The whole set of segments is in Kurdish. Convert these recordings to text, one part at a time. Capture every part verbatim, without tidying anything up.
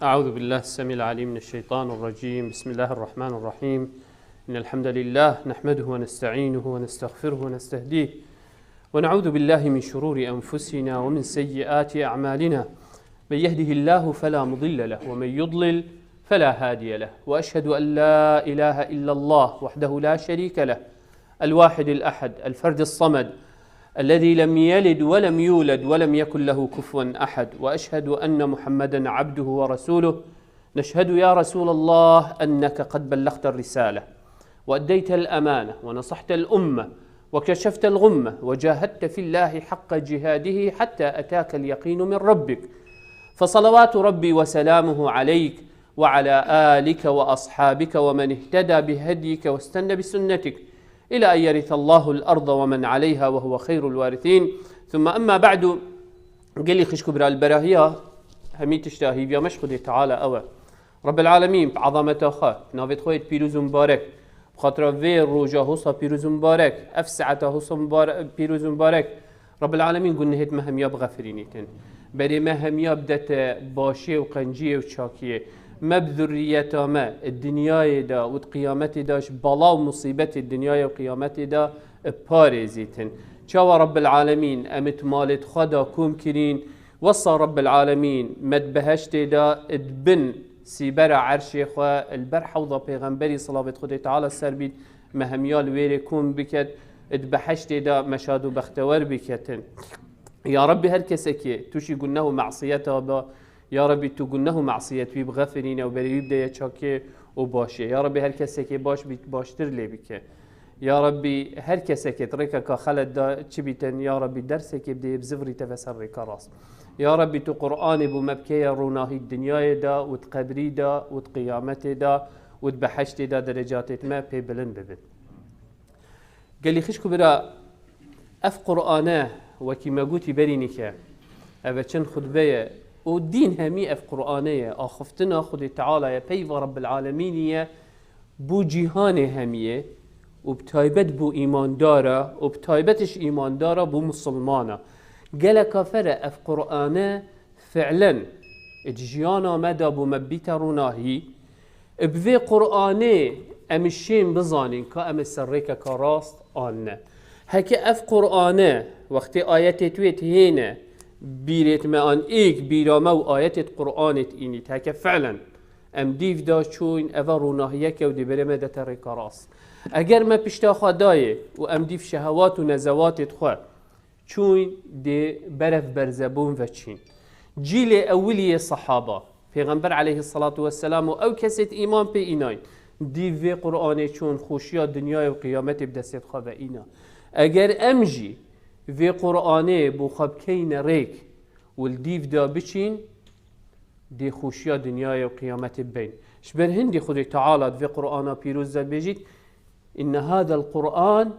أعوذ بالله السميع العليم من الشيطان الرجيم. بسم الله الرحمن الرحيم. إن الحمد لله نحمده ونستعينه ونستغفره ونستهديه، ونعوذ بالله من شرور أنفسنا ومن سيئات أعمالنا. من يهده الله فلا مضل له، ومن يضلل فلا هادي له. وأشهد أن لا إله إلا الله وحده لا شريك له، الواحد الأحد، الفرد الصمد، الذي لم يلد ولم يولد ولم يكن له كفوا أحد. وأشهد أن محمدا عبده ورسوله. نشهد يا رسول الله أنك قد بلغت الرسالة وأديت الأمانة ونصحت الأمة وكشفت الغمة وجاهدت في الله حق جهاده حتى أتاك اليقين من ربك، فصلوات ربي وسلامه عليك وعلى آلك وأصحابك ومن اهتدى بهديك واستنى بسنتك إلى أن يرث الله الأرض ومن عليها وهو خير الوارثين. ثم أما بعد، gelî xişk û bira, li berahiya hemî tişta hîviya me ji Xwedê Teala ew e. Rebbil Alemîn bi ezameta xwe, bi navê xwe yê pîroz û mibarek, bi xatira vê roja hosa pîroz û mibarek, ev saeta hosa mibare-, pîroz û mibarek, Rebbil Alemîn gunehêt me hemiya bixefirînîtin. Berê me hemiya bidete başiyê û qenciyê û çakiyê. Me bi zurriyeta me di dinyayê de û di qiyametê de ji bala û musîbetê dinyayê û qiyametê de parêzîtin. Çawa Rebbil Alemîn em ê di malê xwe de kom kirîn, wesa Rebbil Alemîn me di behiştê de di bin sîbera erşê xwe, li ber hewda pêxemberî, silavêt Xwedê Teala ser bît, me hemiya li wêrê kom biket, di behiştê de me şad û bextewer biketin. Ya Rebbî, her kesekê tûşî guneh û mesiyeta be, ya Rebbî, tu guneh û mesiyet wî bixefirîne û berê wî bideye çakê û başê. Ya Rebbî, her kesekê baş bît, baştir lê bike. Ya Rebbî, her kesekê di rêkeka xelet de çi bîtin, ya Rebbî, dersekê bidê, bizivirîte ve ser rêka rast. Ya Rebbî, tu Qur'anê bo me bikeye ronahî dinyayê de û di qebrî de û di qiyametê de û di behiştê de derecatêt me pê bilind bibin. Gelî xişk û bira, ev Qur'ane, wekî me gotî berî nîke, ev e çend xutbe ye û dîn hemî ev Qur'ane ye, axiftina Xwedê Teala ye, peyva Rebbil Alemînî ye, bo cîhanê hemiyê û bi taybet bo îmandara û bi taybet ji îmandara bo misilmana. Geleka fere ev Qur'ane fi'len di jiyana me de bo me bîte ronahî. Bi vê Qur'anê em ê şên bizanîn ka em ê ser rêkeka rast an ne. Heke ev Qur'ane wextê ayetêt wê tihêne bîrêt me an êk bîra me û ayetêt Qur'anê tînît, heke fi'len em dîv da çûyn, eva ronahiyeke û dê berê me dete rêka rast. Eger me pişta xwe dayê û em dîv şehewat û nezewatêt xwe çûyn, dê berev berzebûn veçîn. Cîlê ewilî yê sehaba, Pêxember aleyhisselatu vesselam û ew kesêt îman pê înayn, dîv vê Qur'anê çûn, xoşiya dinyayê û qiyametê bi destêt xwe ve îna. Eger em jî vê Qur'anê bo xwe bikeyne rêk û li dîv de biçîn, dê xoşiya dinyayê û qiyametê bibeyn. Ji ber hindî Xwedê Teala di vê Qur'ana pîroz de dibêjît, "Inne hadel Qur'an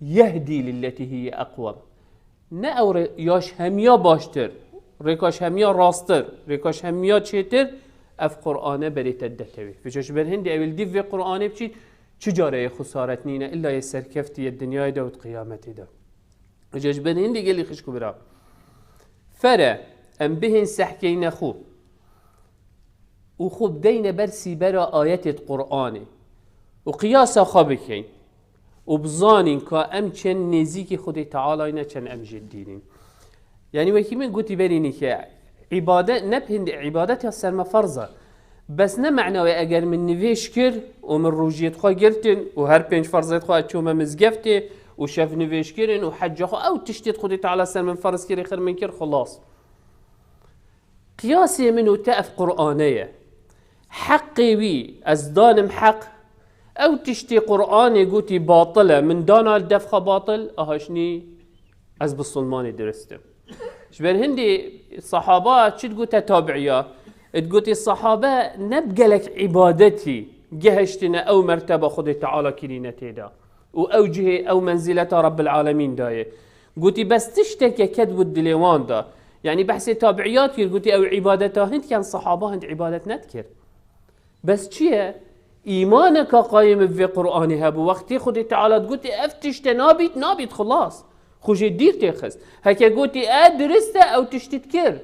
yehdî lilletî hiye eqwem." Ne ew rê-, ya ji hemiya baştir, rêka ji hemiya rasttir, rêka ji hemiya çêtir, ev Qur'ane berê te didete wê. Vêca ji ber hindî ew ê li dîv vê Qur'anê biçît, çi careyê xesaret nîne, illa yê serkeftî yê dinyayê de û di qiyametê de. Vêca ji ber hindî gelî xişk û bira, fere em bihên sehkeyne xwe û xwe bideyne ber sîbera ayetêt Qur'anê û qiyasa xwe bikeyn û bizanîn ka em çend nêzîkî Xwedê Tealayne, çend em jê dînîn. Yanî wekî min gotî berî nîke, îbadet, ne bi hindî îbadet ya ser me ferz e. Bes ne mena wê eger min nivêj kir û min rojiyêt xwe girtin û her pênc ferzêt xwe çûme mizgeftê û şev nivêj kirin û hecca xwe, ew tiştêt Xwedê Teala ser min ferz kirî, xir min kir, xulas. Qiyasê min û te ev Qur'ane ye. Heqê wî ez danim heq, ew tiştê Qur'anê gotî batil e, min dana li dev xwe batil, aha jinî ez bisilmanê dirist im. Ji ber hindî sehaba çi digote tabi'iya? Digotî sehabe ne bi gelek îbadetî gehiştine ew merteba Xwedê Teala kirîne tê de. Û ew cihê, ew menzileta Rebbil Alemîn dayê. Gotî, bes tişteke ket bû dilê wan de. Yanî behsê tabiiyat kir, gotî, ew îbadeta hin dikin, sehaba hin îbadet nedikir. Bes çi ye? Îmaneka qayim bi vê Qur'anê hebû. Wextê Xwedê Teala digotî, ev tişte nabît, nabît, xilas. Xwe jê dîr tê xist. Heke gotî, e, dirist e, ew tiştî dikir.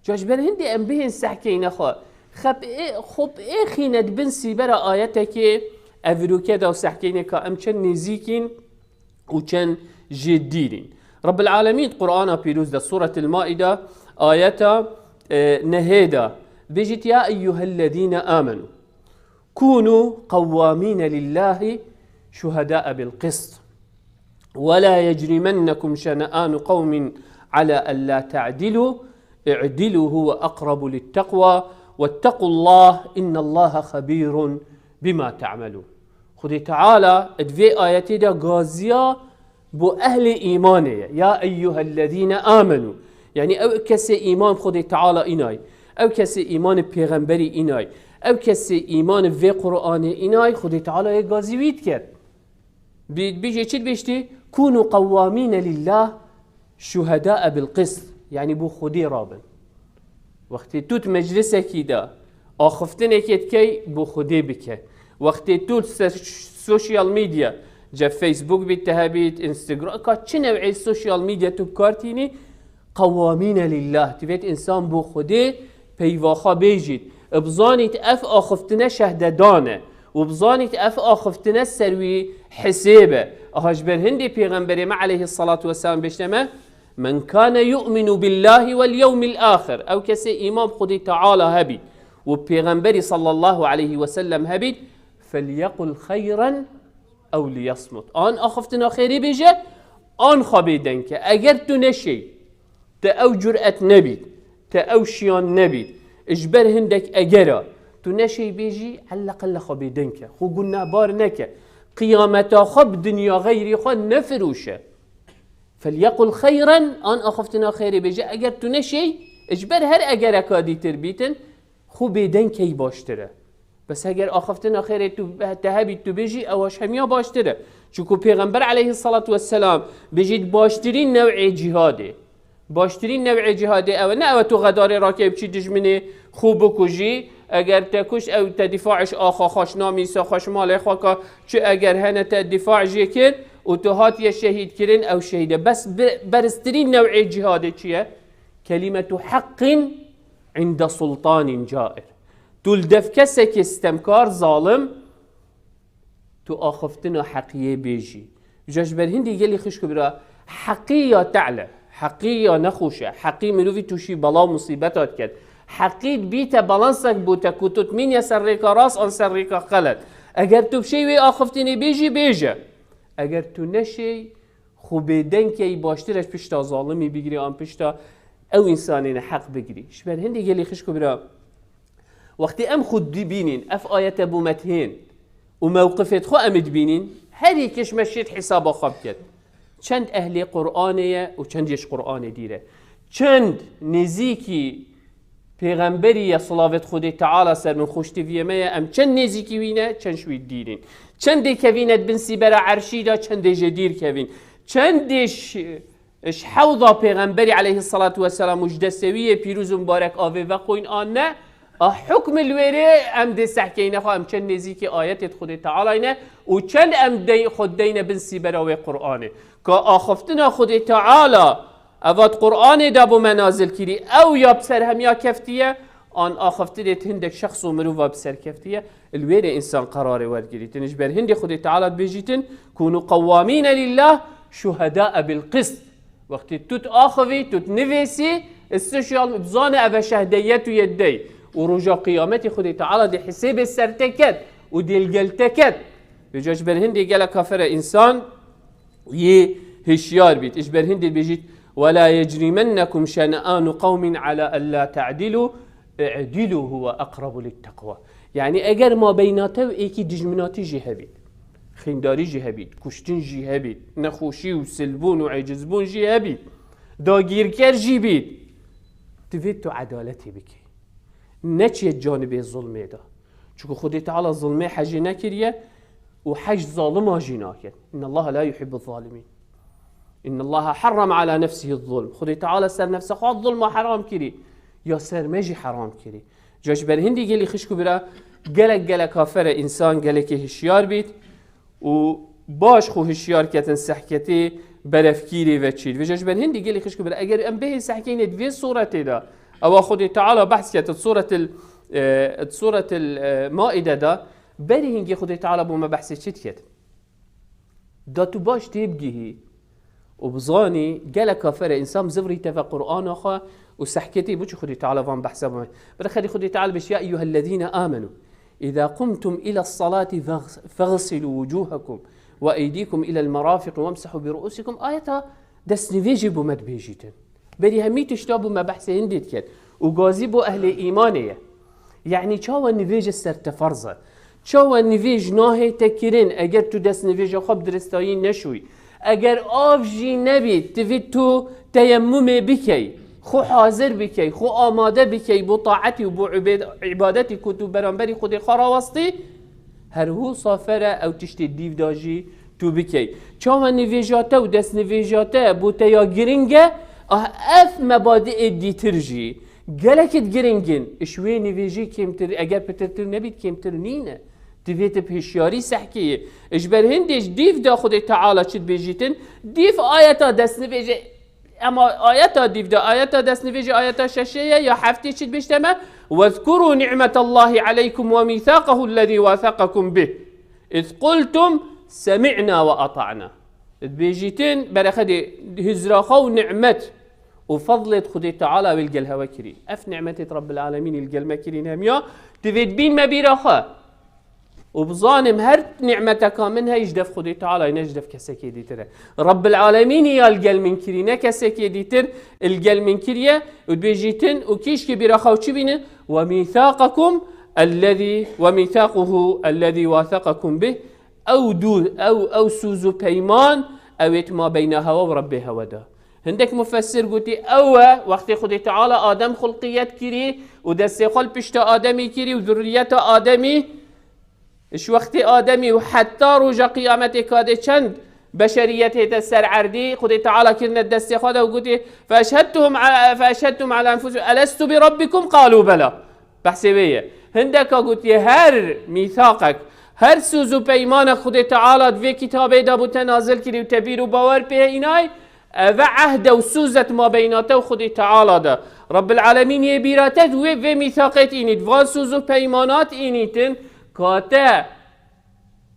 Ca ji ber hindê em bihên sehkeyne xwe. Xwe bi ê-, xwe bi êxîne di bin sîbera ayetekê evirûke de û sehkênê ka em çend nêzîkîn û çend jê dîrîn. Rebbil Alemîn di Qur'ana Pîroz de Suretil Maide ayeta, e, nehê de bêjit, "Ya eyyuhellezîne amenu, kûnû qewwamîne lillâhi şuhedâe bil qist. Ve la yecrimennekum şene'anu qewmin ala ellâ te'dilû, i'dilû huve aqrabu litteqwa, vettequllâh, innallâhe xebîrun bima te'melûn." Xwedê Teala di vê ayetê de gaziya bo ehlê îmanê ye. "Ya eyyuhellezîne amenu." Yanî ew kesê îman Xwedê Teala înay, ew kesê îmanê pêxemberî înay, ew kesê îmanê vê Qur'anê înay, Xwedê Teala yê gazî wî dike. Bi-, bijê çi dibêjtî? "Kûnû qewwamîne lillah şuhedâe bil qist." Yanî bo Xwedê rabin. Wextê tu di meclisekî de axiftinekê dikey, bo Xwedê bike. Wextê tu li ser social media, ce Facebook bît, te hebît, Instagram, ka çi newê social media tu bi kar tînî, qewwamîne lillah, divêt însan bo Xwedê peyva xwe bêjît. Bizanît ev axiftine şehdedan e. Û bizanît ev axiftine ser wî hisêb e. Aha ji ber hindê Pêxemberê me aleyhissalatu vesselam bêjte me, "Men kâne yu'minu billâhi vel yewmil âxir." Ew kesê îman bi Xwedê Teala hebît û Pêxemberî sallallahu aleyhi ve sellem hebît, "Felyekul xeyren ew liyasmut." An axiftina xêrê bêje, an xwe bêdeng ke. Eger tu neşêy, te ew curet nebît, te ew şiyan nebît, ji ber hindek egera, tu neşêy bêjî, elleqelle xwe bêdeng ke. Xwe gunehbar neke. Qiyameta xwe bi dinya xeyrî xwe nefiroşe. "Felyekul xeyren", an axiftina xêrê bêje, eger tu neşêy, ji ber her egereka dîtir bîtin, xwe bêdeng key baştir e. Bes eger axiftina xêrê tu, te hebît tu bêjî, ewa ji hemiya baştir e. Çunku Pêxember aleyhissalatu vesselam bêjît baştirîn new'ê cîhadê. Baştirîn new'ê cîhadê ew e. Ne ew e tu xedarê rakey biçî dijminê xwe bikujî. Eger te kuşt ew te dîfaê ji axa xwe, ji namîsa xwe, ji malê xwe ka çi eger hene te dîfa jê kir û tu hatiye şehîd kirin, ew şehîd e. Bes bi-, beriztirîn new'ê cîhadê çi ye? Kelimetu heqqin inde sultanîn cair. Tu li dev kesekê stemkar, zalim, tu axiftina heqiyê bêjî. Ca ji ber hindî gelî xişk û bira, heqî ya te'le, heqî ya nexweş e, heqî mirovî tûşî bela û musîbeta diket. Heqî dibîte balansek bo te ku tu dimîne ser rêka rast an ser rêka xelet. Eger tu bi şêy wê axiftinê bêjî, bêje. Eger tu neşêy, xwe bêdeng key, baştir e ji pişta zalimî bigirî an pişta ew însanê neheq bigirî. Ji ber hindê gelî xişk û bira, wextê em xwe dibînîn, ev ayete bo me dihên û mewqifê xwe em ê dibînîn, her yek ji me şêt hesaba xwe biket. Çend ehlê Qur'anê ye û çend yê ji Qur'anê dîr e. Çend nêzîkî Pêxemberî ye, silavêt Xwedê Teala ser min, xweştiviyê me ye, em çend nêzîkî wî ne, çend ji wî dîr in. Çendê kevîne di bin sîbera erşî de, çendê jê dîr kevîn. Çendê ji, ji hewda Pêxemberî aleyhissalatu vesselam û ji destê wî yê pîroz û mibarek avê vexwîn an ne, a hukm li wêrê em dê sehkeyne xwe, em çend nêzîkî ayetê di Xwedê Tealayê ne û çend em dey-, xwe deyne bin sîbera wê Qur'anê. Ka axiftina Xwedê Teala eva di Qur'anê de bo me nazil kirî, ew ya bi ser hemiya keftiye, an axiftinê di hindek şexs û mirova bi ser keftiye, li wêrê însan qerarê werdigirîtin. Ji ber hindê Xwedê Teala dibêjîtin, "Kûnû qewwamîne lillah şuhedâe bil qist." Wextê tu diaxivî, tu dinivîsî, social, bizane ev e şehdeyet û yê dey. Û roja qiyametê Xwedê Teala dê hesêbê ser te ket û dê li gel te ket. Vêca ji ber hindê gelek kafir e însan yê hişyar bît. Ji ber hindê dibêjît, "Ve la yecrîmennekum şene'anu qewmin ala ellâ te'dilû, i'dilû huve eqrebu litteqwa." Yanî eger mabeyna te û êkî dijminatî jî hebît, xîndarî jî hebît, kuştin jî hebît, nexweşî û silbûn û ecizbûn jî hebît, dagîrker jî bît, divê tu edaletê bikî. Neçiye canibê zulmê de. Çunku Xwedê Teala zulmê hejê nekiriye û hej zalima jî naket. "İnnallaha la yuhibbuz zalimîn. İnnallaha harrama ala nefsihiz zulm." Xwedê Teala ser nefsa xwe zulma heram kirî. Ya ser me jî heram kirî. Ca ji ber hindî gelî xişk û bira, gelek gelek kafir e însan gelekê hişyar bît û baş xwe hişyar ketin sehketê berefkîrê ve çîr. Vêca ji ber hindî gelî xişk û bira, eger em bêhê sehkeyne di vê suretê de, ewa Xwedê Teala behs ket di Suretil E, di Sûretil, e, Maîde de berî hingê Xwedê Teala bo me behsê çi diket? Da tu baş têbigihî û bizanî gelek kafere însan zivrî teve Qur'ana xwe û sehketî, bo çi Xwedê Teala van behsa bo me? Berê xedî Xwedê Teala bêjî, "Ya eyyuhellezîne amenû, îza qumtum îles salati fex-, fexsilû wucûhekum we eydîkum îlel merafîqî wemsehû bi ru'ûsikum." Ayeta destnivêjê bo me dibêjîtin. Berî hemî tişta bo me behsê hindê diket û gazî bo ehlê îmanê ye. Yanî çawa nivêj ser te ferz e? Çawa nivêj nahête kirin eger tu destnivêja xwe bi diristayî neşûyî? Eger av jî nebî, divê tu teyemmumê bikey, xwe hazir bikey, xwe amade bikey bo taetî û bo îbêd-, îbadetî ku tu beramberî Xwedê xwe rawestî, her wisa fere ew tiştê dîv de jî tu bikey. Çawa nivêja te û destnivêja te bo te ya giring e, ah, ev mebadiê dîtir jî gelekî giring in. Ji wê nivêjî kêmtir, eger pitirtir nebît, kêmtir nîne. Divê tu bi hişyarî sehkeyê. Ji ber hindê ji dîv de Xwedê Teala çi dibêjîtin? Dîv ayeta destnivêjê, ema ayeta dîv de, ayeta destnivêjê, ayeta şeşê ye ya heftê çi dibêjte me? "Wezkurû ni'metallahî aleykum we mîthaqehu ellezî waseqekum bih. Iz qultum semi'na we ata'na." Dibêjîtin, berê xedê hizra xwe û ni'met û fezlê Xwedê Teala wê li gel hewe kirî. Ev ni'metê Rabbil Alemînî li gel me kirîn hemiya, divê dibîn me bîra xwe. Û bizanim her ni'meteka min heye ji dev Xwedê Teala ye, ne ji dev kesekê dîtir e. Rabbil Alemînî ya li gel min kirî, ne kesekê dîtir li gel min kiriye. Û dibêjîtin û kîşkî bîra xwe û çi bînin? "We mîthaqekum ellezî, we mîthaquhu ellezî waseqekum bih." Ew dû, ew, ew sûz û peyman, ew ê di mabeyna hewe û Rebbê hewe de. Hindek mufessir gotî, ew e, wextê Xwedê Teala Adem xulqiyet kirî û destê xwe li pişta Ademî kirî û zurriyeta Ademî, ji wextê Ademî û heta roja qiyametê kadê çend beşeriyet hête ser erdî, Xwedê Teala kirine destê xwe de û gotî, "Fe eşhedtuhum a-, fe eşhedtum ala enfusikum elestu bi rabbikum?" Qalû bela. Behsê wê ye. Hindeka gotiye, her mîthaqek, her sûz û peymanek Xwedê Teala di vê kitabê de bo te nazil kirî û te bîr û bawer pê înay, ev e ehde û sûzet mabeyna te û Xwedê Teala de. Rabbil Alemîn yê bîra te di wê, vê mîthaqê înît, van sûz û peymanat înîtin, ka te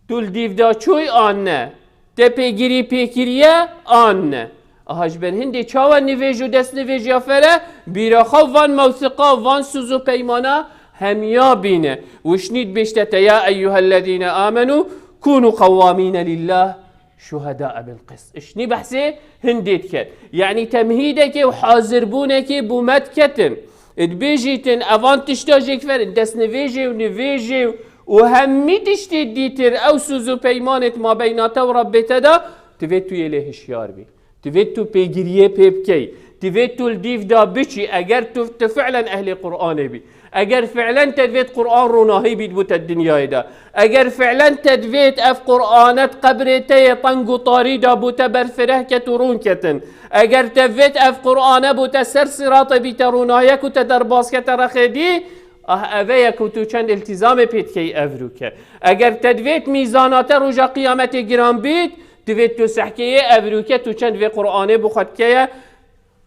tu li dîv de çûy an ne? Te pêgirî pê kiriye an ne? Aha, ji ber hindê çawa nivêj û destnivêj ya fere, bîra xwe van mewsiqa, van sûz û peymana hemiya bîne. Wişnî dibêjte te, "Ya eyyuhellezîne amenû kûnû qewwamîne lillah şuhedâe bil qist." Wişnî behsê hindê diket. Yanî temhîdekê û hazirbûnekê bo me diketin. Dibêjîtin, evan tişta jêk ferin, destnivêjê û nivêjê û hemî tiştê dîtir, ew sûz û peymanê di mabeyna te û Rebbê te de, divê tu yê lê hişyar bî. Divê tu pêgiriyê pê bikey. Divê tu li dîv de biçî, eger tu, tu fi'len ehlê Qur'anê bî. Eger fi'len te divêt Qur'an ronahî bît bo te dinyayê de. Eger fi'len te divêt ev Qur'ane di qebrê te yê teng û tarî de bo te berfireh ket û rûn ketin. Eger te divêt ev Qur'ane bo te ser siratê bîte ronahiyek û te derbas kete rexê dî, ah, ev e ku tu çend îltîzamê pê dikey evrûke. Eger te divêt mîzana te roja qiyametê giran bît, divêt tu sehkeyê evrûke tu çend vê Qur'anê bo xwe dikeye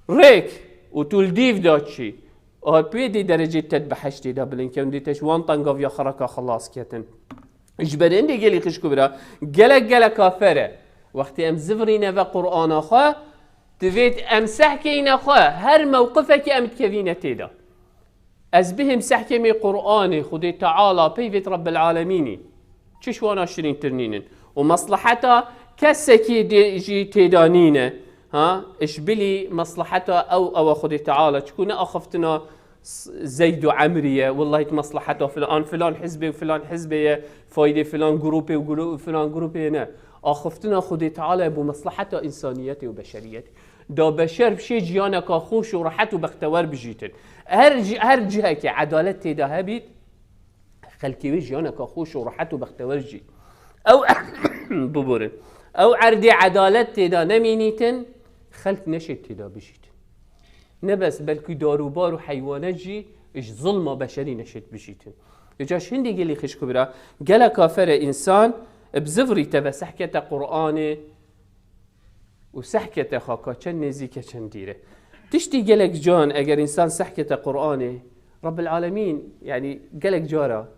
rêk û tu li dîv de çî. A pê dê derecê te di behiştê de bilind ket û dê te ji wan tengaviya xeraka xelas ketin. Ji ber hindê gelî xişk û bira, gelek gelek kafere. Wextê em zivirîne ve Qur'ana xwe, divêt em sehkeyne xwe, her mewqifekê em dikevîne tê de. Ez bihêm sehkê me Qur'anê, Xwedê Teala, peyvêt Rebbil Alemînî. Çi ji wana şirîntir nînin. Û mesleheta kesekî dê jî tê de nîne. Ha? Ji bilî mesleheta ew, ew e Xwedê Teala. Çiku ne axiftina s-, Zeyd û Emrî ye. Wellahî tu mesleheta filan, filan hizbê û filan hizbê ye. Faydê filan grûpê û gru-, filan grûpê ye ne. Axiftina Xwedê Teala ye bo mesleheta însaniyetê û beşeriyetê. Da beşer bişê jiyaneka xweş û rehet û bextewer bijîtin. Her ji-, her cihekê edalet tê de hebît, xelkê wê jiyaneka xweş û rehet û bextewer jî. Ew, biborin. Ew erdê edalet tê de nemînîtin, xelk neşêt tê de bijîtin. Ne bes, belkî darûbar û heywanet jî ji zilma beşerî neşêt bijîtin. Îca ji hindê gelî xişk û bira, gelek kafere însan bi zivirî teve sehkete Qur'anê, û sehkete xaka çend nêzîk e, çend dîr e. Tiştî gelek can, eger însan sehkete Qur'anê Rabbil Alemîn, yanî gelek cara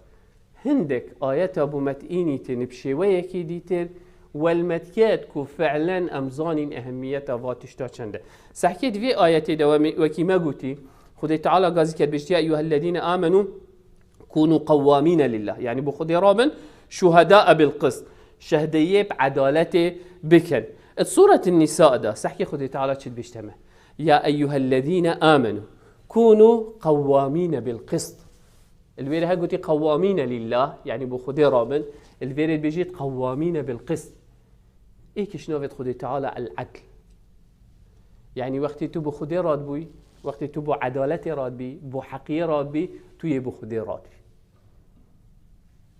hindek ayeta bû me tînîtin bi şêweyekî dîtir, welmet ket ku fi'len em zanîn ehemmiyeta va tişta çend e. Sehkê di vê ayetê de wemî-, wekî me gotî, Xwedê Teala gazî ket bêjtiye, "Eyyuhellezîne amenu kûnû qewwamîne lillah." Yanî bi Xwedê rabin, "şuhedâe bil qist." Şehdeyê bi edaletê bikin. Di Sûretin Nîsa de, sehkê Xwedê Teala çi dibêjte me? "Ya eyyuhellezîne amenu kûnû qewwamîne bil qist." Li vê re he gotî qewwamîne lillah, yanî bi Xwedê rabin. Li vê re dibêjît qewwamîne bil qist. Êkiş navêt Xwedê Teala el-Edl. Yanî wextê tu bi Xwedê radibûyî, wextê tu bo edaletê radibî, bo heqiyê radibî, tu yê bi Xwedê radibî.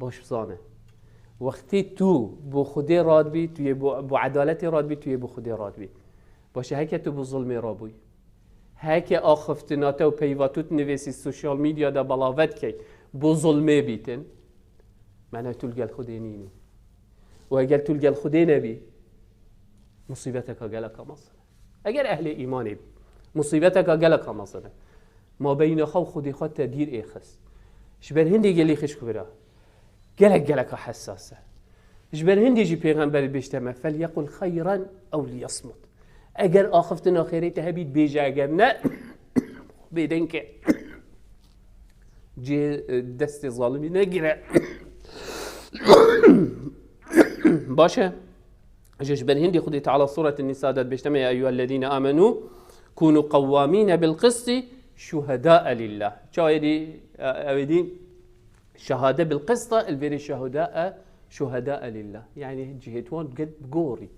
Baş bizane. Wextê tu bo Xwedê radibî, tu yê bo, bo edaletê radibî, tu yê bi Xwedê radibî. Baş e, heke tu bi zulmê rabûyî. Heke axiftina te û peyva tu dinivîsî sosyal medya de belav dikey, bo zulmê bîtin. Mena tu li gel Xwedê nînî. Û eger tu li gel Xwedê nebî, musîbeteka geleka mezin e. Eger ehlê îmanê bî, musîbeteka geleka mezin e. Mabeyna xwe û Xwedê xwe te dîr êxist. Ji ber hindê gelî xişk bira. Gelek geleka hessas e. Ji ber hindê jî Pêxember bêjte me, "Fel yekul xeyran ew liyesmut." Eger axiftina xêrê te hebît bêje, eger ne, bêdeng ke. Cê, e, destê zalimî negire. Baş e. Ji, ji ber hindê Xwedê Teala Sûretin Nîsa de dibêjte me, "Ya eyyuhellezîne amenu kûnû qewwamîne bil qistî şuhedâe lillah." Çawa êdî, e, ew êdî şehade bil qist e, li vêrê şehedâe, şuhedâe lillah. Yanî cihê wan bi gorît.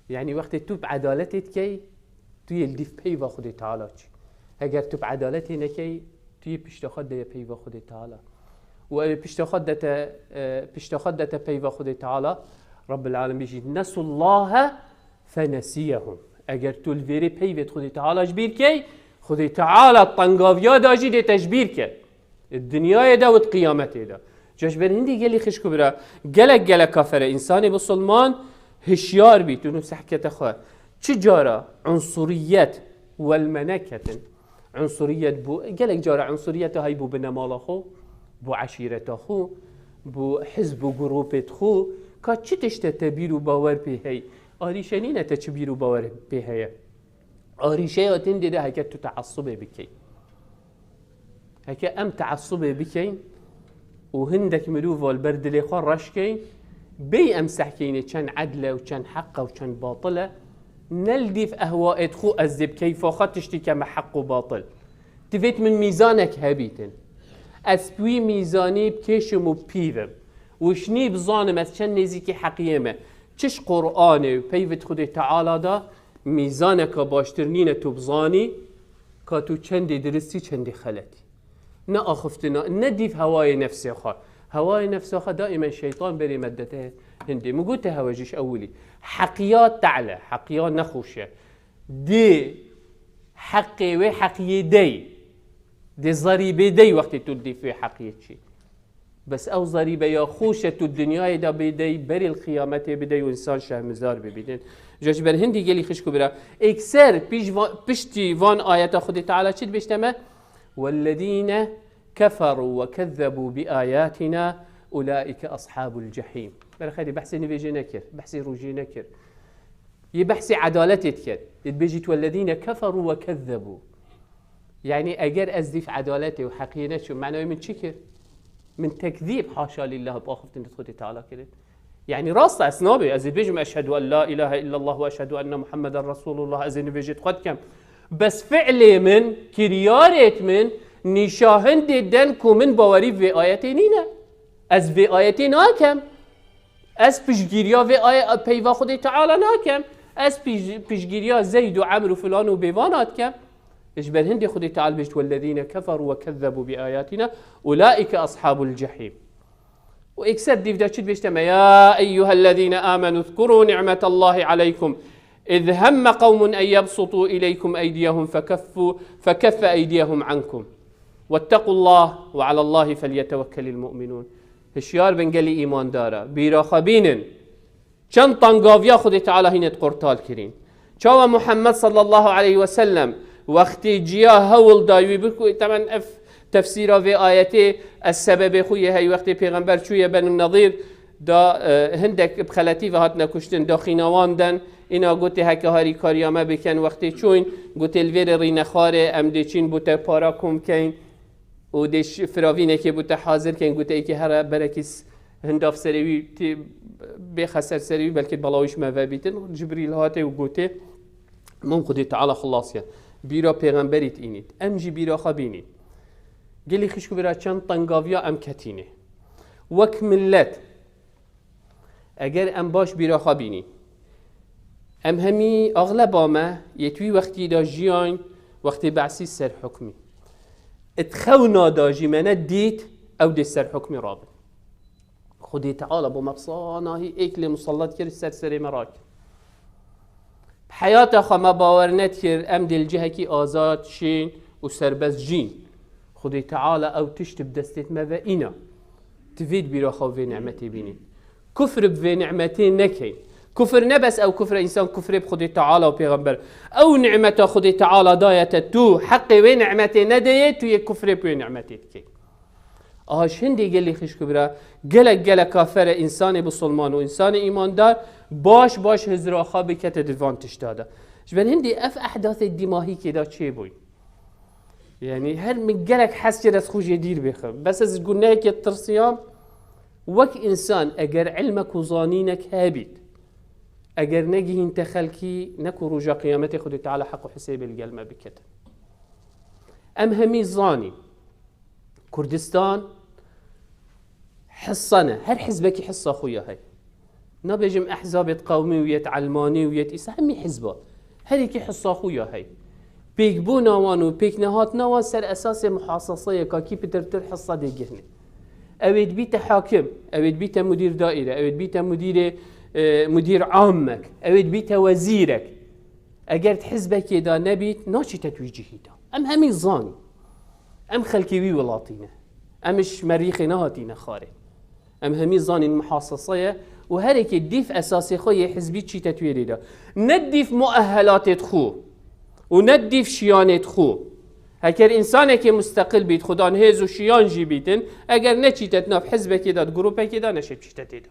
Yanî wextê tu bi edaletê dikey, tu yê li dîv peyva Xwedê Teala çî. Eger tu bi edaletê nekey, tu yê pişta xwe de ye peyva Xwedê Teala. Û ew ê pişta xwe de te, e, pişta xwe de te peyva Xwedê Teala, Rabbil Alemin bêjî, "Nesullahe fenesiyehum." Eger tu li vêrê peyvê Xwedê Teala ji bîr key, Xwedê Teala tengaviya da jî dê te ji bîr ke. Di dinyayê de û di qiyametê de. Ca ji ber hindî gelî xişk û bira, gelek gelek kafere însanê bisilman hişyar bît û nû sehkete xwe. Çi cara unsuriyet welme neketin. Unsuriyet bû, gelek cara unsuriyeta hay bû bi nemala xwe, bû eşîreta xwe, bû hizb û grûpê xwe. Ka çi tişte te bîr û bawer pê hey? Arîşe nîne te çi bîr û bawer pê heye. Arîşeya tindê de heke tu teessubê bikey. Heke em teessubê bikeyn û hindek mirova li ber dilê xwe reş keyn, bêy em sehkeynê çend edl e û çend heq e û çend batil e, ne li dîv ehwaêt xwe ez dê bi keyfa xwe tiştî keme heq û batil. Divêt min mîzanek hebîtin. Ez bi wî mîzanî bikêşim û pîvim. Û şinî bizanim ez çend nêzîkî heqiyê me. Çi ji Qur'anê û peyvit Xwedê Teala da, mîzaneka baştir nîne tu bizanî ka tu çendê diristî, çendê xeletî. Ne axiftina, ne dîv hewayê nefsê xwe. Hewayê nefsê xwe daîmen şeytan berê me dete hindê. Min gote hewe jî ji ewilî. Heqiya te'le, heqiya nexweş e. Dê heqê wê heqiyê dey. Dê zerîbê dey wextê tu dîv wê heqiyê çî. Bes ew zerîbeya xweş e tu dinyayê de bêdey, berê li qiyametê bidey û însan şermizar bibînin. Ji, ji ber hindî gelî xişk û bira. Êkser pîş va-, piştî van ayeta Xwedê Teala çi dibêjte me? "Wellezîne keferû ve kezzebû bi ayâtina ulâike ashabul cehîm." Berxedî behsê nivêjê nekir, behsê rojê nekir. Yê behsê edaletê dikir. Yê dibêjît, "Wellezîne keferû ve kezzebû." Yanî eger ez dîv edaletê û heqiyê neçûm, manayê min çi kir? Min tekzîb, haşa lillah, bi axiftin di Xwedê Teala kirin. Yanî rast e, ez nabê, ez ê bêjim, "Eşhedû en la ilahe illallah ve eşhedû enne Muhammeden Resulullah", ez ê nivêjê di xwe dikem. Bes fi'lê min, kiryarêt min, nîşahindê den ku min bawerî vê ayetê nîne. Ez vê ayetê nakem. Ez piştgiriya vê aye-, peyva Xwedê Teala nakem. Ez pij-, piştgiriya Zeyd û Emr û filan û bêvana dikem. Ji ber hindê Xwedê Teala bêjt, "Wellezîne keferû ve kezzebû bi ayâtina, ulâike ashabul cehîm." Û êkser dîv de çi dibêjte me? "Ya eyyuhellezîne âmenû zkurû ni'metallâhi aleykum, iz hemme qewmun en yebsutû ileykum eydiyehum fekeffû, fekeffe eydiyehum ankum. Vettequllâh ve alallâhi felyetevekkelil mu'minûn." Hişyar bin gelî îmandara. Bîra xwe bînin. Çend tangaviya Xwedê Teala hîne di qurtal kirîn. Çawa Muhammed sallallahu aleyhi ve sellem wextê ciya hewl da wî bikû, temen ev Tefsîra vê ayetê, ez sebebê xwe yê hey wextê Pêxember çûye Benû Nedîr da, e, hindek bi xeletî ve hatine kuştin, daxîna wan den, îna gotê heke harîkariya me bikin, wextê çûyn, gotê li vêrê rîne xwarê, em dê çîn bo te para kom keyn û dê ş-, firavînekê bo te hazir keyn, gotê êkê here berekî s-, hindav serê wî tê, bê xeser serê wî, belkî belawiş me vebîtin. Cibrîl hatê û gotê, Min Xwedê Teala xilas ya. Bîra pêxemberî tînît. Em jî bîra xwe bînîn. Gelî xişk û bira çend tengaviya em ketînê. Wek millet, eger em baş bîra xwe bînîn, em hemî axleba me yê di wî wextî de jiyayn, wextê Be'sî ser hukmî. Di xewna de jî me nedît ew dê ser hukmî rabin. Xwedê Teala bo me bi sanahî êk lê musellet kir, ser serê me rakir. Bi heyata xwe me bawer nedikir em dê li cihekî azad, şên û serbest jîn. Xwedê Teala ew tişt bi destê me ve îna. Divê di bîra xwe vê nimetê bînîn. Kufr bi vê nimetê nekeyn. Kufr ne bes ew kufr e, însan kufrê bi Xwedê Teala û pêxember. Ew nimeta Xwedê Teala daye te, tu heqê wê nimetê nedeyê, tu yê kufrê bi wê nimetê dikey. Aha, ji hindê gelî xişk û bira, gelek gelek kafer e, însanê bisilman û însanê îmandar baş baş hizra xwe bikete di van tişta de. Ji ber hindê ev ehdasê dîmahîkê de çêbûyn. Yanî her min gelek hez kir ez xwe jê dîr bêxim. Bes ez gunehekê tirsiyam, wek însan eger ilmek û zanînek hebît, eger negihîn te xelkî, ne ku roja qiyametê Xwedê Teala heq û hisêbê li gel me biketin. Em hemî zanîn. Kurdistan hissa ne. Her hizbekî hissa xwe ya heye. Nabêjim ehzabêt qewmî û yêt elmanî û yêt îsa, hemî hizba. Her yekî hissa xwe ya heye. Pêkbûna wan û pêknehatina wan ser esasê muhaseseyeka kî pitirtir hissa dê gihne. Ew ê dibîte hakim, ew ê dibîte mudîr daîre, ew ê dibîte mudîrê, e, mudîr amek, ew ê dibîte wezîrek. Eger di hizbekê de nebît, naçîte tu wî cihî de. Em hemî zanîn. Em xelkê wî welatî ne. Em ji merîxê nehatîne xarê. Em hemî zanîn muhasese ye û her yekê dîf esasê xwe yê hizbî çîte tu yê de. Ne dîf muehelatê xwe û ne dîf şiyanê xwe. Heker însanekê musteqil bît, xudan hêz û şiyan jî bîtin, eger neçîte di nav hizbekê de, di grûpekê de, neşê çîte tê de.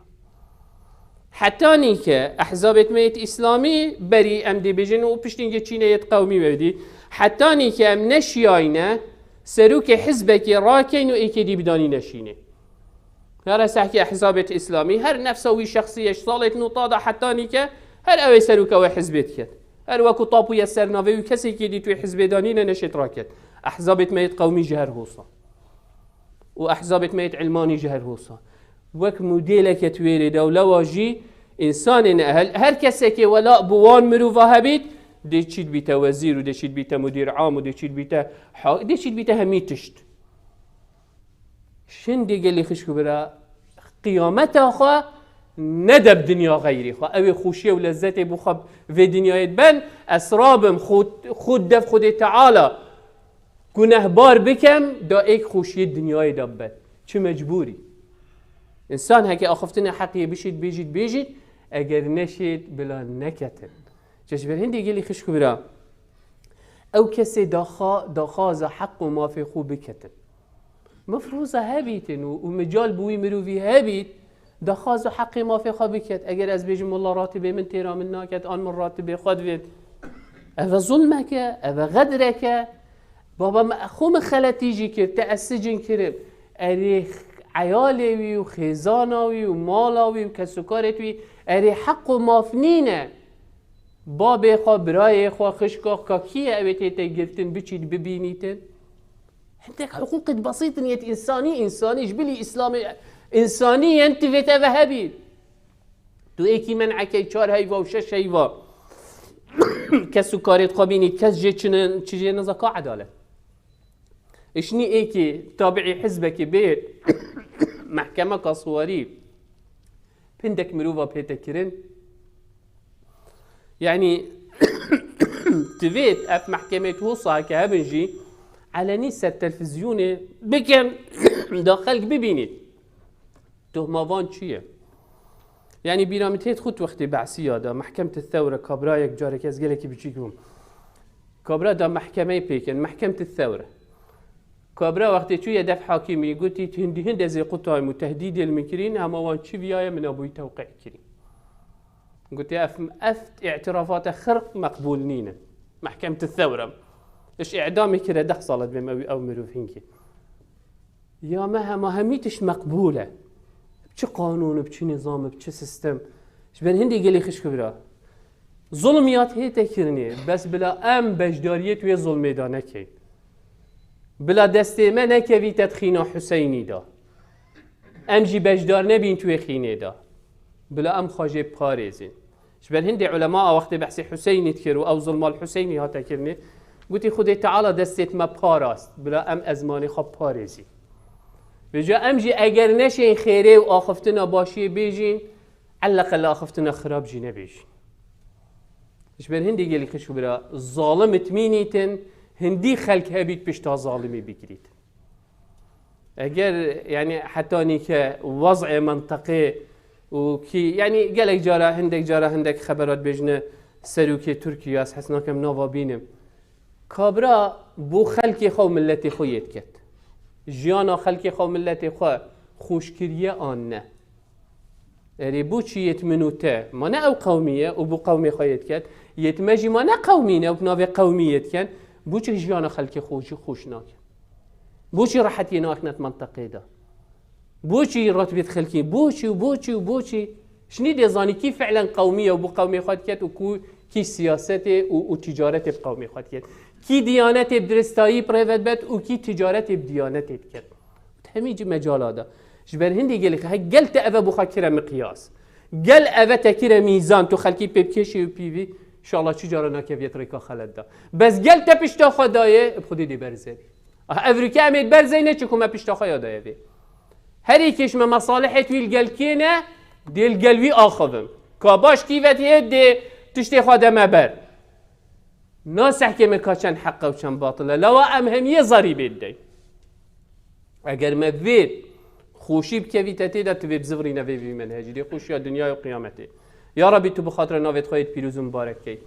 Hetanî ke ehzabêt me yêt îslamî berî em dê bêjin û piştî hingê çînê yêt qewmî wewdî, hetanî ke em neşiyayne serokê hizbekê rakeyn û êkê dî bidanîne şînê. Here sehkê ehzabêt îslamî her nefsa wî şexsî ye, ji salêt nota de hetanî ke her ew ê seroka wê hizbê diket. Her weku tapuye ser navê wî kesekî dî tu wê hizbê danîne neşêt raket. Ehzabêt me yêt qewmî ji her hosa. û ehzabêt me yêt ilmanî ji her hosa. Wek modêleke tu wêrê de û lewa jî însanê ne. Her, her kesekê wela bi wan mirova hebît, dê çît bîte wezîr û dê çît bîte mudîr am û dê çît bîte ha-, dê çît bîte hemî tişt. Şindê gelî xişk û bira, qiyameta xwe nede bi dinya xeyrê xwe. Ew ê xweşiyê û lezzetê bo xwe vê dinyayê diben, ez rabim xwe, xwe dev Xwedê Teala gunehbar bikem, da êk xweşiyê dinyayê de bibe. Çi mecbûrî? Însan heke axiftinê heqiyê bişît, bêjît, bêjît, eger neşêt, bila neketin. Ji ber hindê gelî xişk û bira, ew kesê daxa-, daxwaza heq û mafê xwe biketin. Mefrûza hebîtin û, û mical bi wî mirovî hebît, daxwaza heqê mafê xwe biket. Eger ez bêjim, "Wela ratibê min têra min naket, an min ratibê xwe divêt." Ev e zulmeke, ev e xedreke. Baba me, xwe min xeletî jî kir, te ez sicin kirim. Erê eyalê wî û xêzana wî û mala wî û kesukarê wî, erê heq û maf nîne. Babê xwe, birayê xwe, xişka xwe, kî ye ew ê tête girtin, biçît, bibînîtin? Hindek hiqûqêt besît in yêt însanî, însanî ji bilî îslamê însanî yên tivêt eve hebî. Tu êkî men'ekey çar heyva û şeş heyva kes û karêt xwe bînî, kes jê çi ne-, çi jê niza ka edalet. Îşnî êkî tabiî hizbekî bê mehkemeka siwarî pindek mirova pête kirin. Yanî divêt ev mehkemeyê tu hosa heke hebin jî elenî ser telfizyonê bikin da xelk bibînît. Tuhma van çi ye? Yanî bîra min têt xwe wextê Be'siya de, mehkemet Thewre, kabra yek careke ez gelekî biçîk bûm. Kabra da mehkemeyê pêkin, mehkemet Thewre. Kabra wextê çûye def hakimî, gotî, "Hindî hin dezê qutayim û tehdîdê li min kirîn, hema wan çi viyaye min a bûyî tewqî kirîn." Gotî, "Ev, ev îtirafate xirq meqbûl nîne. Mehkemti thewre. Iş îdamê kire deh sal e dibêm ew, ew mirov hingî." Ya me hema hemî tişt meqbûl e. Bi çi qanûn, bi çi nizam, bi çi sistem? Ji ber hindê gelê xişk bira. Zulmiyat hête kirinê, bes bila em beşdariyê tu yê zulmê de nekeyn. Bila destê me nekevîte di xîna Huseynî de. Em jî beşdar nebîn tu yê xînê de. Bila em xwe jê parêzin. Ji ber hindê ulema a wextê behsê Huseynî dikir û ew zulma li Huseynî hate kirinê, gotî, "Xwedê Teala destê me parast, bila em ezmanê xwe parêzî." Vêca em jî eger neşên xêrê û axiftina başiyê bêjîn, eleqel axiftina xirab jî nebêjîn. Ji ber hindê gelî xişk û bira, zalim itmînîtin, hindî xelk hebît pişta zalimî bigirît. Eger, yani, hetanî ke wez'ê menteqê û kî, yani, gelek cara, hindek cara, hindek xebera dibêjine serokê Tirkiye, ez hez nakem nava bînim. Kabira bo xelkê xwe û milletê xwe yê diket. Jiyana xelkê xwe û milletê xwe xweş kiriye an ne? Erê, boçî yê min û te, ma ne ew qewmî ye û bo qewmê xwe yê diket, yê me jî ma ne qewmî ne û bi navê qewmî yê diken, boçî jiyana xelkê xwe jî xweş nakin? Boçî rehetiyê naxine di menteqê de? Boçî retbiyet xelkî? Boçî û boçî û boçî? Şinî dê zanî kî fi'len qewmî ye û bo qewmê xwe diket û ku kî siyasetê û, û ticaretê bi qewmê xwe diket. Kî diyanetê bi diristayî bi rê ve dibet û kî ticaretê bi diyanetê diket. Di hemî cî mecala de. Ji ber hindî gelê xwe, he, gel te eve bo xwe kire miqyas. Gel eve te kire mîzan, tu xelkî pê bikêşî û pîvî, inşallah çi cara nakeviyet rêka xelet de. Bes gel te pişta xwe dayê, bi Xwedê dê berze bî. Ah, ev rûke em ê berzeyne çi ku me pişta xwe ya daye vê. Herî kêş me mesalihê wî li gel kê ne, dê li gel wî axivin. Ka baş kî ve dê, dê tiştê xwe de me ber. Na sehkê me ka çend heq e û çend batil e. Lawa em hemiyê zerîbê dideyn. Eger me vê xweşî bikevîte tê de, tu vê bizivirîne vê vî menhecî. Dê xweşiya dinyayê û qiyametê. Ya Rabbî, tu bi xatira navê xwe yê pîroz û mibarek key.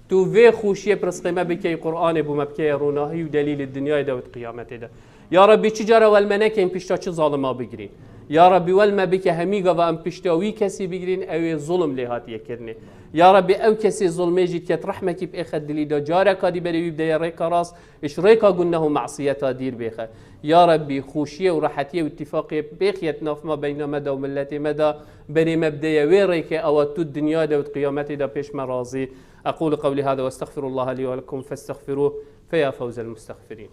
Tu vê xweşiyê bi rizqê me bikey, Qur'anê bo me bikeye ronahî û delîlê dinyayê de û di qiyametê de. Ya Rabbî, çi cara wel me nekeyn pişta çi zalima bigirîn. Ya Rabbî, wel me bike hemî gava em pişta wî kesî bigirîn, ew ê zulm lê hatiye kirinê. Ya Rabbî, ew kesê zulmê jî diket rehmekî bi êxe dilî de, careka dî berê wî bideye rêka rast, iş rêka guneh û masiyeta dîr bêxe. Ya Rabbî, xweşiyê û rehetiyê û îtîfaqê bêxiye di nav me, beyna me de û milletê me de, berê me bideye wê rêkê, ewa tu dinya de û di qiyametê de pêş me razî. أقول قولي هذا وأستغفر الله لي ولكم فاستغفروه فيا فوز المستغفرين.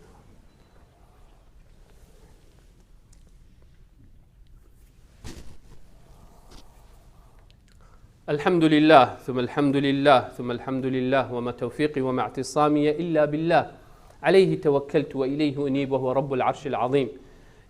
الحمد لله، ثم الحمد لله، ثم الحمد لله، وما توفيقي وما اعتصامي إلا بالله، عليه توكلت وإليه أنيب، وهو رب العرش العظيم.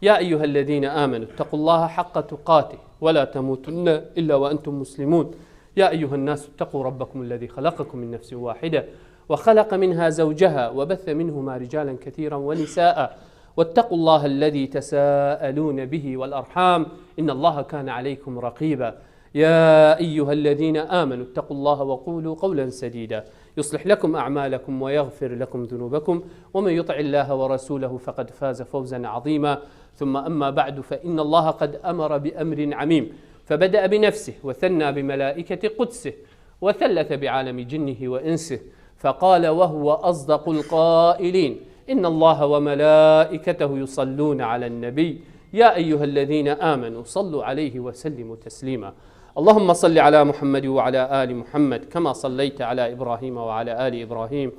يا أيها الذين آمنوا اتقوا الله حق تقاته ولا تموتن إلا وأنتم مسلمون. يا أيها الناس اتقوا ربكم الذي خلقكم من نفس واحدة وخلق منها زوجها وبث منهما رجالا كثيرا ونساء واتقوا الله الذي تساءلون به والأرحام إن الله كان عليكم رقيبا. يا أيها الذين آمنوا اتقوا الله وقولوا قولا سديدا يصلح لكم أعمالكم ويغفر لكم ذنوبكم ومن يطع الله ورسوله فقد فاز فوزا عظيما. ثم أما بعد، فإن الله قد أمر بأمر عميم، فبدأ بنفسه وثنى بملائكة قدسه وثلث بعالم جنه وإنسه، فقال وهو أصدق القائلين: إن الله وملائكته يصلون على النبي، يا أيها الذين آمنوا صلوا عليه وسلموا تسليما. اللهم صل على محمد وعلى آل محمد كما صليت على إبراهيم وعلى آل إبراهيم،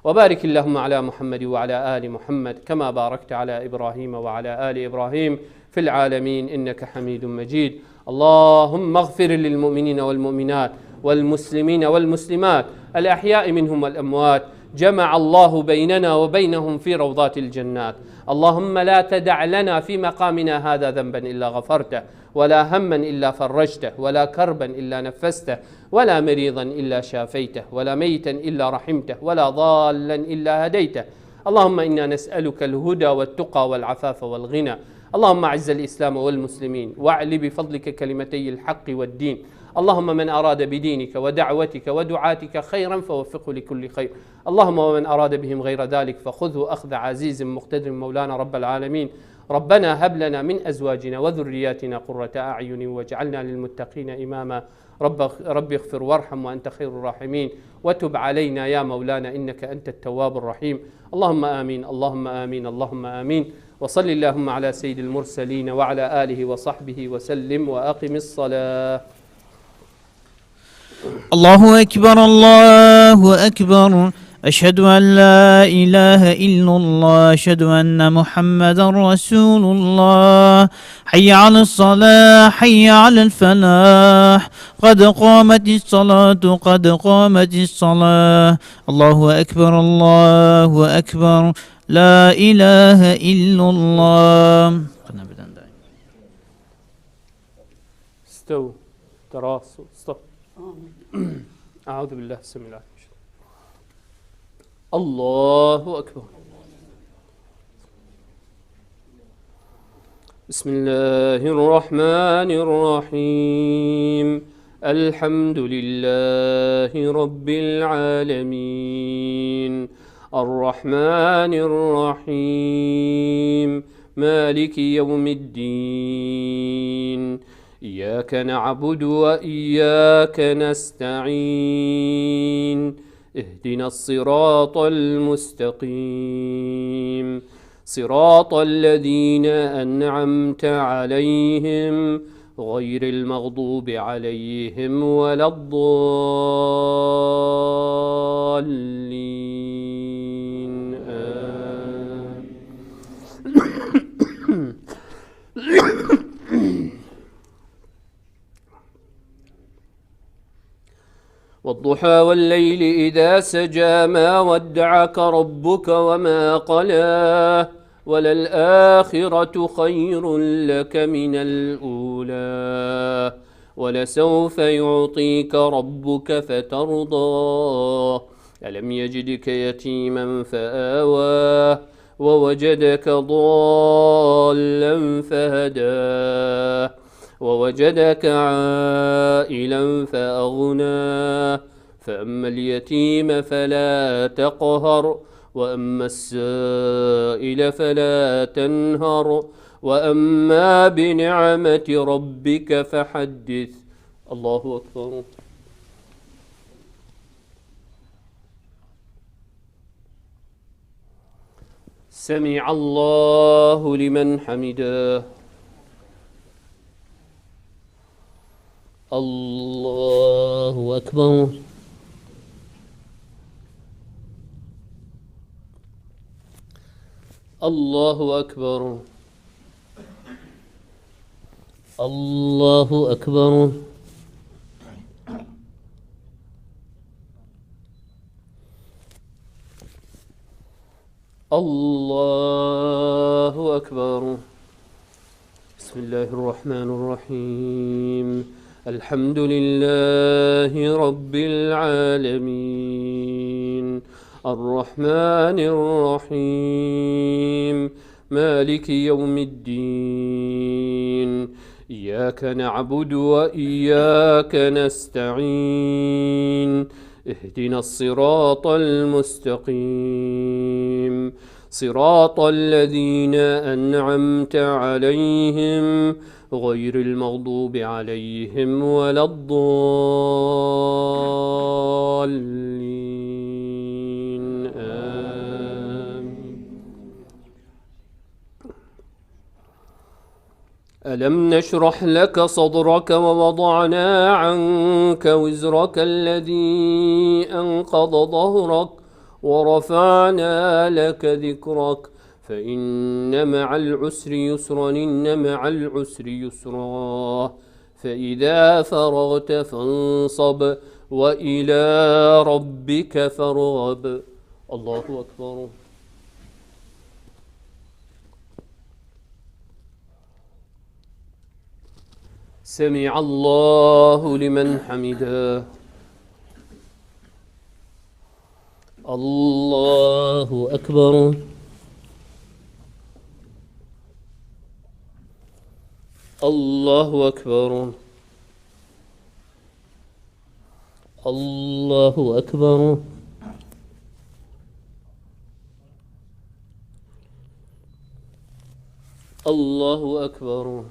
وبارك اللهم على محمد وعلى آل محمد كما باركت على إبراهيم وعلى آل إبراهيم في العالمين إنك حميد مجيد. اللهم اغفر للمؤمنين والمؤمنات والمسلمين والمسلمات الأحياء منهم والأموات. جمع الله بيننا وبينهم في روضات الجنات. اللهم لا تدع لنا في مقامنا هذا ذنبا إلا غفرته، ولا هما إلا فرجته، ولا كربا إلا نفسته، ولا مريضا إلا شافيته، ولا ميتا إلا رحمته، ولا ضالا إلا هديته. اللهم إنا نسألك الهدى والتقى والعفاف والغنى. اللهم أعز الإسلام والمسلمين، وأعل بفضلك كلمتي الحق والدين. اللهم من أراد بدينك ودعوتك ودعاتك خيرا فوفقه لكل خير. اللهم ومن أراد بهم غير ذلك فخذه أخذ عزيز مقتدر مولانا رب العالمين. ربنا هب لنا من أزواجنا وذرياتنا قرة أعين واجعلنا للمتقين إماما. رب، رب اغفر وارحم وأنت خير الراحمين. وتب علينا يا مولانا إنك أنت التواب الرحيم. اللهم آمين، اللهم آمين، اللهم آمين. وصل اللهم على سيد المرسلين وعلى آله وصحبه وسلم وأقم الصلاة. الله أكبر، الله أكبر. أشهد أن لا إله إلا الله، أشهد أن محمدا رسول الله. حي على الصلاة، حي على الفلاح. قد قامت الصلاة، قد قامت الصلاة. الله أكبر، الله أكبر. لا إله إلا الله. استو. تراصوا. ستوب. أعوذ بالله السميع العليم. الله أكبر. بسم الله الرحمن الرحيم. الحمد لله رب العالمين. الرحمن الرحيم. مالك يوم الدين. إياك نعبد وإياك نستعين. اهدنا الصراط المستقيم. صراط الذين أنعمت عليهم غير المغضوب عليهم ولا الضالين. آمين. والضحى والليل إذا سجى ما ودعك ربك وما قلى وللآخرة خير لك من الأولى ولسوف يعطيك ربك فترضى ألم يجدك يتيما فآوى ووجدك ضالا فهدى ووجدك عائلا فأغنى فأما اليتيم فلا تقهر وأما السائل فلا تنهر وأما بنعمة ربك فحدث. الله أكبر. سمع الله لمن حمده. الله أكبر. الله أكبر. الله أكبر. الله أكبر. بسم الله الرحمن الرحيم. الحمد لله رب العالمين. الرحمن الرحيم. مالك يوم الدين. إياك نعبد وإياك نستعين. اهدنا الصراط المستقيم. صراط الذين أنعمت عليهم غير المغضوب عليهم ولا الضالين. آمين. ألم نشرح لك صدرك ووضعنا عنك وزرك الذي أنقض ظهرك ورفعنا لك ذكرك فإن مع العسر يسرا إن مع العسر يسرا فإذا فرغت فانصب وإلى ربك فارغب. الله أكبر. سمع الله لمن حمده. الله أكبر. الله أكبر. الله أكبر. الله أكبر.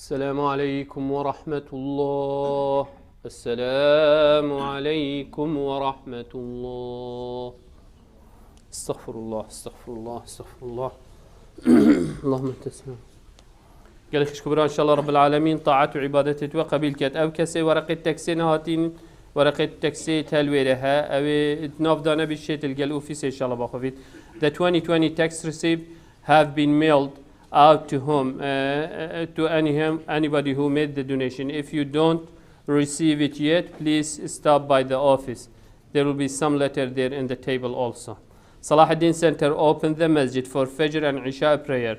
السلام عليكم ورحمة الله. السلام عليكم ورحمة الله. استغفر الله، استغفر الله، استغفر الله. اللهم أنت السلام. Gelek xişk û bira, înşallah Rabbil Alemîn taat û îbadetê we qebîl ket. Ew kesê wereqê teksê nehatîn, wereqê teksê telwêre he. Ew ê di nav de nebî, şêt li gel ofîsê înşallah baxwevît. The twenty twenty tax receipt have been mailed out to whom, uh, uh, to any, anybody who made the donation. If you don't receive it yet, please stop by the office. There will be some letter there in the table also. Salahuddin Center opened the masjid for Fajr and Isha prayer.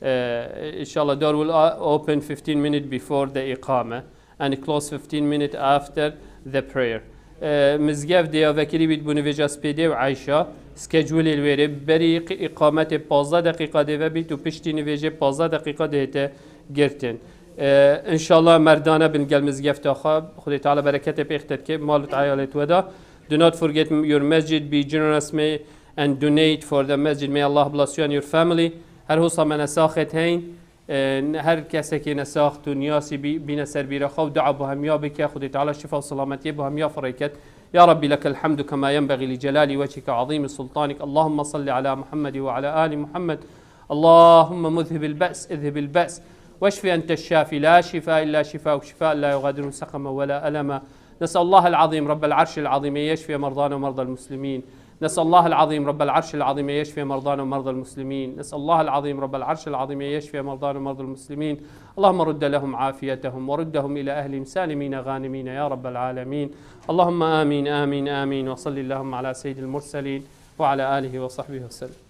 Uh, inshallah, door will uh, open fifteen minutes before the Iqamah and close fifteen minutes after the prayer. Uh, Mizgev de ya vekirî bît bû nivêja spêdê û Ayşa, schedule li wêrê, berî qi-, îqametê pazdeh deqîqa dê vebît û piştî nivêjê pazdeh deqîqa dê hête girtin. Ee, înşallah merdane bin gel mizgefta xwe. Xwedê Teala bereketê pêx te dike, mal û eyalê we de. Do not forget your masjid, be generous may and donate for the masjid. May Allah bless you and your family. Her hosa me nesaxet heyn. Ee, her kesekê nesax tu niyasî bî, bîne ser bîra xwe û dua bo hemiya bike. Xwedê Teala şifa û selametiyê bo hemiya firê ket. يا رب لك الحمد كما ينبغي لجلال وجهك وعظيم سلطانك. اللهم صل على محمد وعلى آل محمد. اللهم مذهب البأس، اذهب البأس. واشف أنت الشافي، لا شفاء إلا شفاؤك، شفاء لا يغادر سقما ولا ألما. نسأل الله العظيم رب العرش العظيم أن يشفي مرضانا ومرضى المسلمين. نسأل الله العظيم رب العرش العظيم أن يشفي مرضانا ومرضى المسلمين. نسأل الله العظيم رب العرش العظيم أن يشفي مرضانا ومرضى المسلمين. اللهم رد لهم عافيتهم وردهم إلى أهلهم سالمين غانمين يا رب العالمين. اللهم آمين، آمين، آمين. وصل اللهم على سيد المرسلين وعلى آله وصحبه وسلم.